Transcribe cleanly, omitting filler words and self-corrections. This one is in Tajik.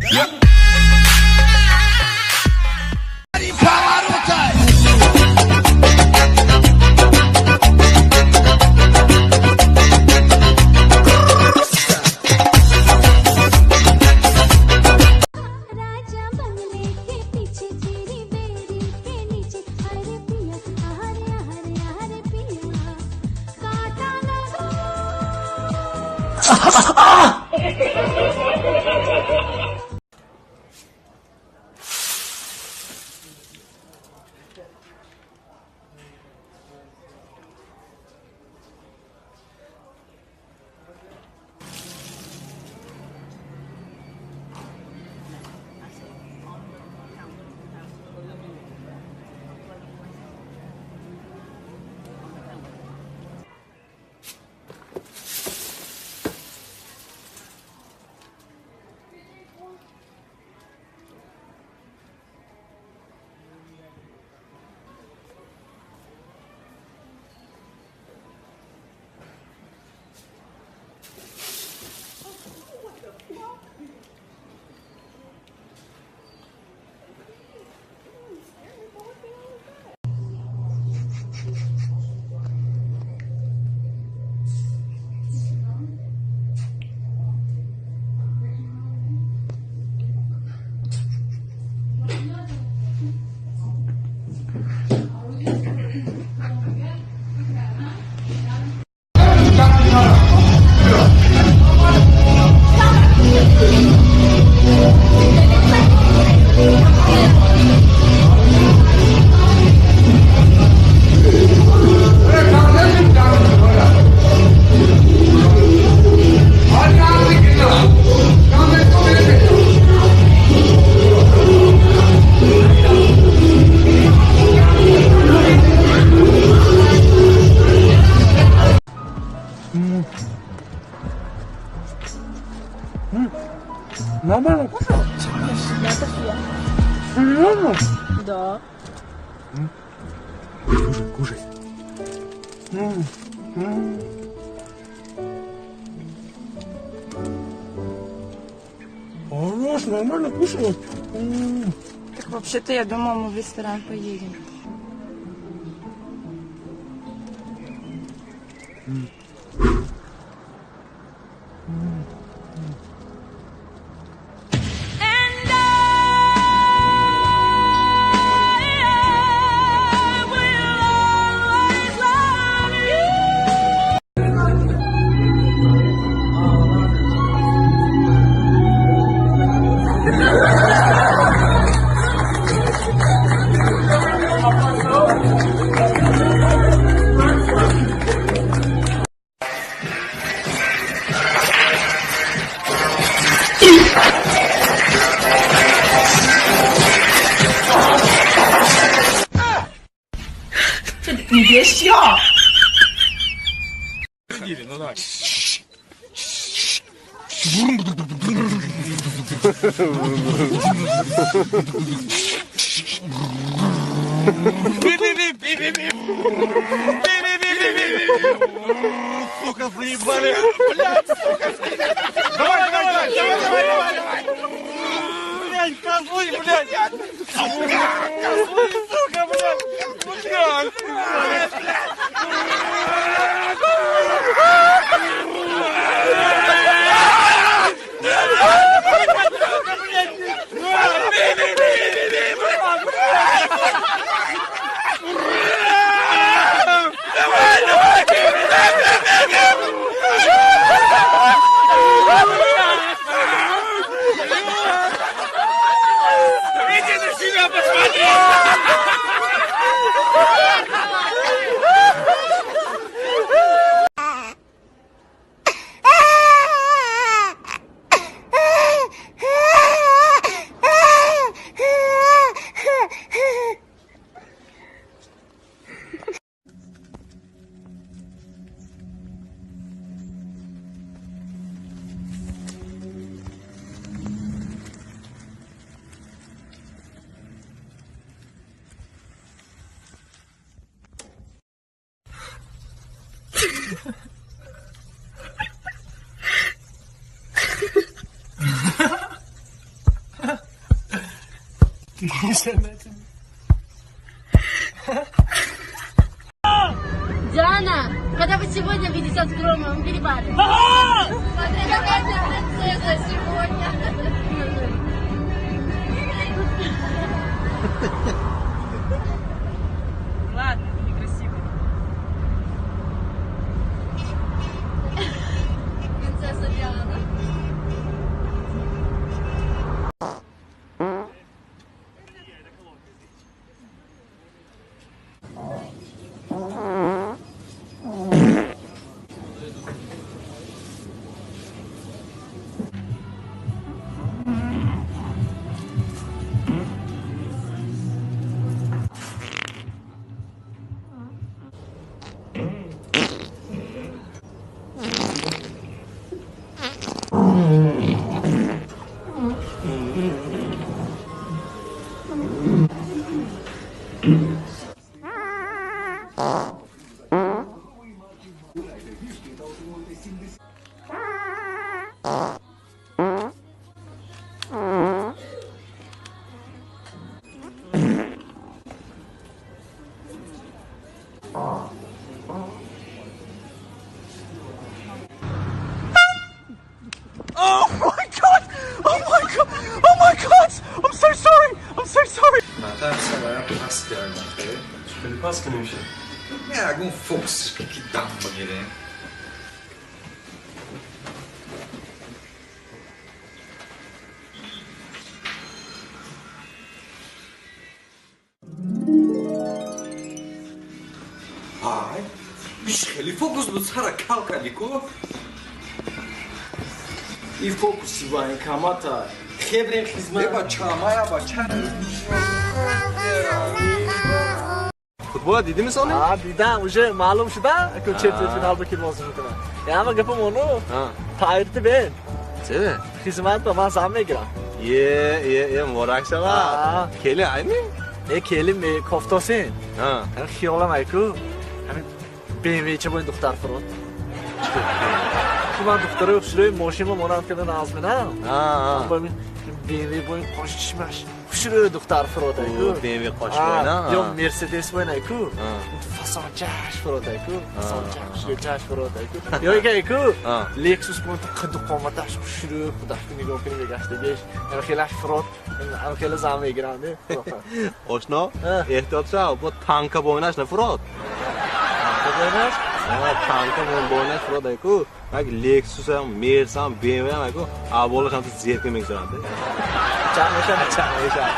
राजा बंगले के पीछे तेरी बेरी के नीचे, अरे पिया अरे अरे अरे पिया काटा लगा। Нормально кушал? Серьезно? Да. Кушай, кушай. Хорош, нормально кушал. Так вообще-то я думала, мы в ресторан поедем. 你别笑。 Сука, заебали! Блядь, сука! Давай, давай, давай, давай, давай, давай! Блядь, козлы, блядь! Сука, козлы, сука, блядь! Блядь, блядь! Иди на себя посмотри! Диана, когда вы сегодня видите с Громовым перебали? Смотри, какая ты принцесса сегодня. Ладно, ты некрасивая. Принцесса Диана. Oh my god! Oh my god! Oh my god! I'm so sorry! I'm so sorry! И фокуси военкомата. Хебрем хизмат. Еба чамая ба ча. Футбола дидӣ сони? А, дидам, уже маълум шуда, ки четвертьфинал ба ки бозӣ мекунад. Яма гапам ону, тайрти бен. Че? Хизмат ба ман зам мегирам. Е, е, е, муборак шавад. Кели айми? Не, кели ме кофтосин. Ҳамин хиёлам айку. Ҳамин BMW ча бо ин духтар фурод. Ки ман духтарои хушрӯи мошинма монанд карда нағз менам. Бо ин BMW бо ин қошчишмаш хушрӯи духтар фурод айку. BMW қош бойна. Ё Мерседес бойна айку. Фасончаш фурод айку. Фасончаш хушрӯчаш фурод айку. Ё ика айку. Lexus бо қаду қоматаш хушрӯ худаш ку нигоҳ кунӣ мегаштагиш. Ҳам хелаш фурод, ҳам хеле зам мегиранд. Ошно, эҳтиёт шав, бо танка бойнаш нафурод. Танка бойнаш? Танка бойнаш фурод айку. Як Lexus ам, Mercedes ам, BMW ам айку, аввалаш ҳам зерка мегузаранд. Чанд мешавад? Чанд мешавад.